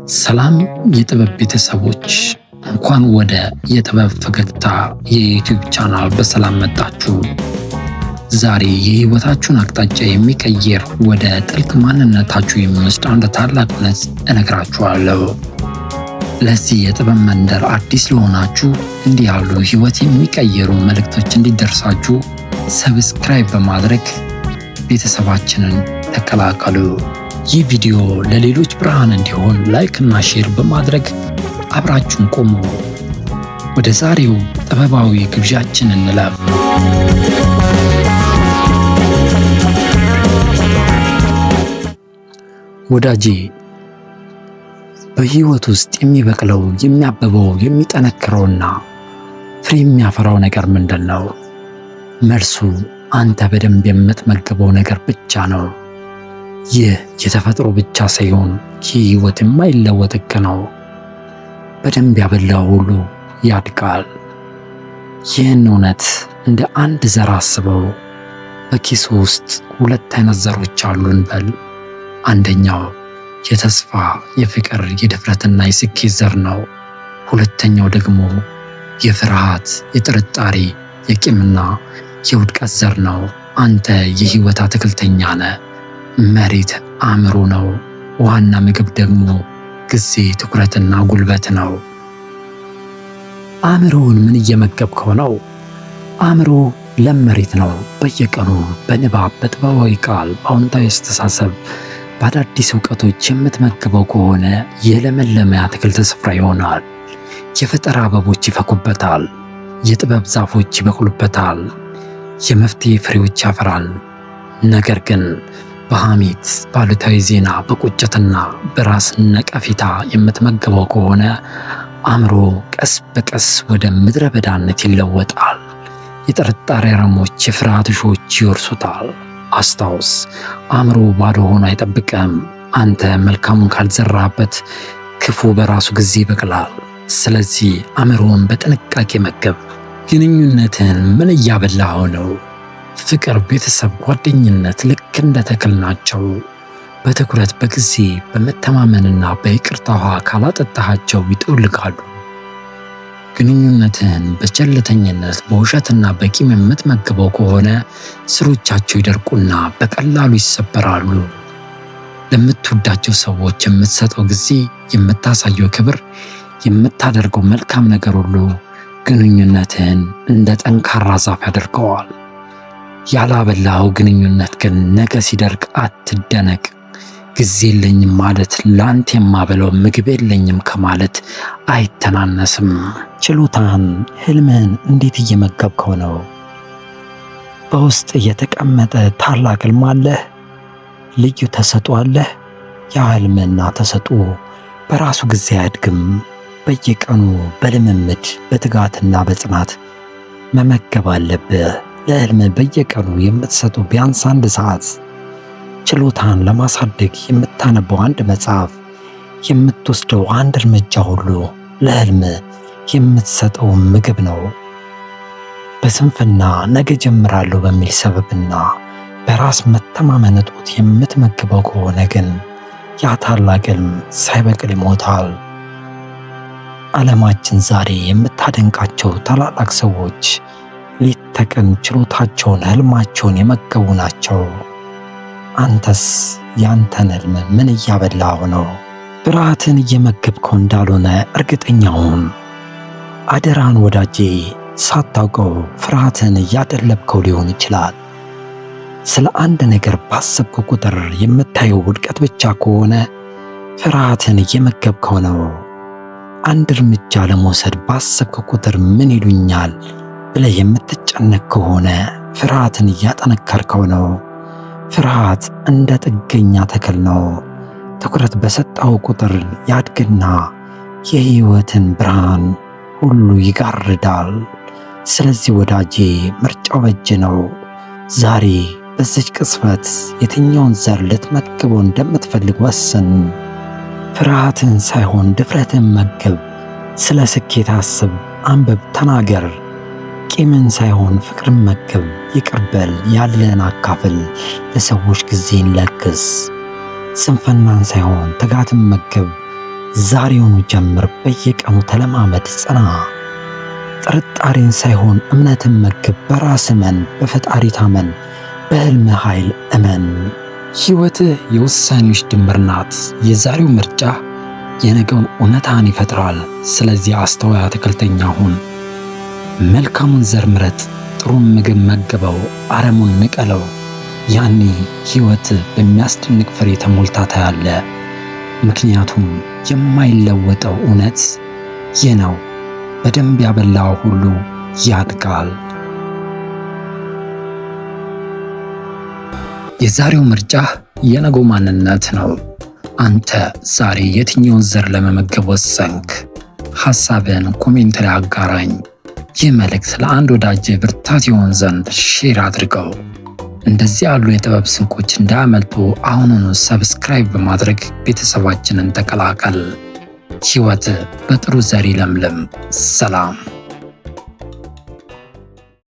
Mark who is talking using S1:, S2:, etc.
S1: ሰላም የጥበብ ቤተሰቦች፣ እንኳን ወደ የጥበብ ፈገግታ የ YouTube channel በሰላም መጣችሁ። ዛሬ የህይወታችሁን አቅጣጫ የሚቀይር፣ ወደ ጥልቅ ማንነታችሁ የሚወስድ አንድ ታላቅ እውነት እነግራችኋለሁ። ለዚህ የጥበብ መንደር አዲስ ለሆናችሁ፣ እንዲህ ያሉ ህይወት የሚቀይሩ መልእክቶች እንዲደርሳችሁ subscribe በማድረግ ቤተሰባችንን ተቀላቀሉ። ይህ ቪዲዮ ለሌሎች ብርሃን እንዲሆን like እና share በማድረግ አብራችሁን ቆሙ። ወደ ዛሬው ጥበባዊ ግብዣችን እንለፍ። ወዳጄ፣ በህይወት ውስጥ የሚበቅለው፣ የሚያብበው፣ የሚጠነክረውና ፍሬ የሚያፈራው ነገር ምንድን ነው? መልሱ አንተ በደንብ የምትመግበው ነገር ብቻ ነው። ይህ የተፈጥሮ ብቻ ሳይሆን የህይወት የማይለወጥ ሕግ ነው። በደንብ ያበላው ሁሉ ያድጋል። ይህን እውነት እንደ አንድ ዘር አስበው። በኪሱ ውስጥ ሁለት አይነት ዘሮች አሉ እንበል። አንደኛው የተስፋ፣ የፍቅር፣ የድፍረትና የስኬት ዘር ነው። ሁለተኛው ደግሞ የፍርሃት፣ የጥርጣሬ፣ የቂምና የውድቀት ዘር ነው። አንተ የህይወት አትክልተኛ ነህ። መሬት አእምሮ ነው። ውሃና ምግብ ደግሞ ጊዜ፣ ትኩረትና ጉልበት ነው። አእምሮውን ምን እየመገብከው ነው? አእምሮ ለም መሬት ነው። በየቀኑ በንባብ፣ በጥበባዊ ቃል፣ በአዎንታዊ አስተሳሰብ፣ በአዳዲስ እውቀቶች የምትመግበው ከሆነ የለመለመ የአትክልት ስፍራ ይሆናል። የፈጠራ አበቦች ይፈኩበታል። የጥበብ ዛፎች ይበቅሉበታል። የመፍትሄ ፍሬዎች ያፈራል። ነገር ግን በሐሜት፣ ባሉታዊ ዜና፣ በቁጭትና በራስ ነቀፌታ የምትመግበው ከሆነ አእምሮ ቀስ በቀስ ወደ ምድረ በዳነት ይለወጣል። የጥርጣሬ አረሞች፣ የፍርሃት እሾች ይወርሱታል። አስታውስ፣ አእምሮ ባዶ ሆኖ አይጠብቅም። አንተ መልካሙን ካልዘራበት ክፉ በራሱ ጊዜ ይበቅላል። ስለዚህ አእምሮን በጥንቃቄ መገብ። ግንኙነትን ምን እያበላኸው ነው? ፍቅር፣ ቤተሰብ፣ ጓደኝነት ልክ እንደ ተክል ናቸው። በትኩረት፣ በጊዜ፣ በመተማመንና በይቅርታ ውሃ ካላጠጣሃቸው ይጠወልጋሉ። ግንኙነትህን በቸልተኝነት፣ በውሸትና በቂም የምትመግበው ከሆነ ስሮቻቸው ይደርቁና በቀላሉ ይሰበራሉ። ለምትወዳቸው ሰዎች የምትሰጠው ጊዜ፣ የምታሳየው ክብር፣ የምታደርገው መልካም ነገር ሁሉ ግንኙነትህን እንደ ጠንካራ ዛፍ ያደርገዋል። ያላበላኸው ግንኙነት ግን ነገ ሲደርቅ አትደነቅ። ጊዜ የለኝም ማለት ላንተ የማበላው ምግብ የለኝም ከማለት አይተናነስም። ችሎታህን፣ ህልምህን እንዴት እየመገብከው ነው? በውስጥ የተቀመጠ ታላቅ ህልም አለህ? ልዩ ተሰጥኦ አለህ? ያ ህልምና ተሰጥኦ በራሱ ጊዜ አያድግም። በየቀኑ በልምምድ፣ በትጋትና በጽናት መመገብ አለብህ። ለህልም በየቀኑ የምትሰጠው ቢያንስ አንድ ሰዓት፣ ችሎታን ለማሳደግ የምታነበው አንድ መጽሐፍ፣ የምትወስደው አንድ እርምጃ ሁሉ ለህልም የምትሰጠው ምግብ ነው። በስንፍና፣ ነገ ጀምራለሁ በሚል ሰበብና በራስ መተማመን እጦት የምትመግበው ከሆነ ግን ያ ታላቅ ህልም ሳይበቅል ይሞታል። ዓለማችን ዛሬ የምታደንቃቸው ታላላቅ ሰዎች ሌት ተቀን ችሎታቸውን፣ ህልማቸውን የመገቡ ናቸው። አንተስ ያንተን ህልም ምን እያበላኸው ነው? ፍርሃትን እየመገብከው እንዳልሆነ እርግጠኛ ሁን። አደራን ወዳጄ፣ ሳታውቀው ፍርሃትን እያደለብከው ሊሆን ይችላል። ስለ አንድ ነገር ባሰብከው ቁጥር የምታየው ውድቀት ብቻ ከሆነ ፍርሃትን እየመገብከው ነው። አንድ እርምጃ ለመውሰድ ባሰብከው ቁጥር ምን ይሉኛል ብለህ የምትጨነቅ ከሆነ ፍርሃትን እያጠነከርከው ነው። ፍርሃት እንደ ጥገኛ ተክል ነው። ትኩረት በሰጠው ቁጥር ያድግና የህይወትን ብርሃን ሁሉ ይጋርዳል። ስለዚህ ወዳጄ፣ ምርጫው በእጅ ነው። ዛሬ በዚች ቅጽበት የትኛውን ዘር ልትመግበው እንደምትፈልግ ወስን። ፍርሃትን ሳይሆን ድፍረትን መግብ። ስለ ስኬት አስብ፣ አንብብ፣ ተናገር። ቂምን ሳይሆን ፍቅርን መግብ። ይቅር በል፣ ያለን አካፍል፣ ለሰዎች ጊዜን ለግስ። ስንፍናን ሳይሆን ትጋትን መግብ። ዛሬውኑ ጀምር። በየቀኑ ተለማመድ፣ ጽና። ጥርጣሬን ሳይሆን እምነትን መግብ። በራስ እመን፣ በፈጣሪ ታመን፣ በሕልምህ ኃይል እመን። ሕይወትህ የውሳኔዎች ድምር ናት። የዛሬው ምርጫ የነገውን እውነታን ይፈጥራል። ስለዚህ አስተዋይ አትክልተኛ ሁን። መልካሙን ዘር ምረጥ፣ ጥሩን ምግብ መግበው፣ አረሙን ንቀለው። ያኔ ሕይወት በሚያስደንቅ ፍሬ ተሞልታ ታያለህ። ምክንያቱም የማይለወጠው እውነት ይህ ነው፣ በደንብ ያበላው ሁሉ ያድጋል። የዛሬው ምርጫህ የነገው ማንነት ነው። አንተ ዛሬ የትኛውን ዘር ለመመገብ ወሰንክ? ሐሳብን comment ላይ አጋራኝ። ይህ መልእክት ለአንድ ወዳጅ ብርታት ይሆን ዘንድ share አድርገው። እንደዚህ ያሉ የጥበብ ስንቆች እንዳያመልጡ አሁኑኑ subscribe በማድረግ ቤተሰባችንን ተቀላቀል። ሕይወት በጥሩ ዘር ይለምልም። ሰላም።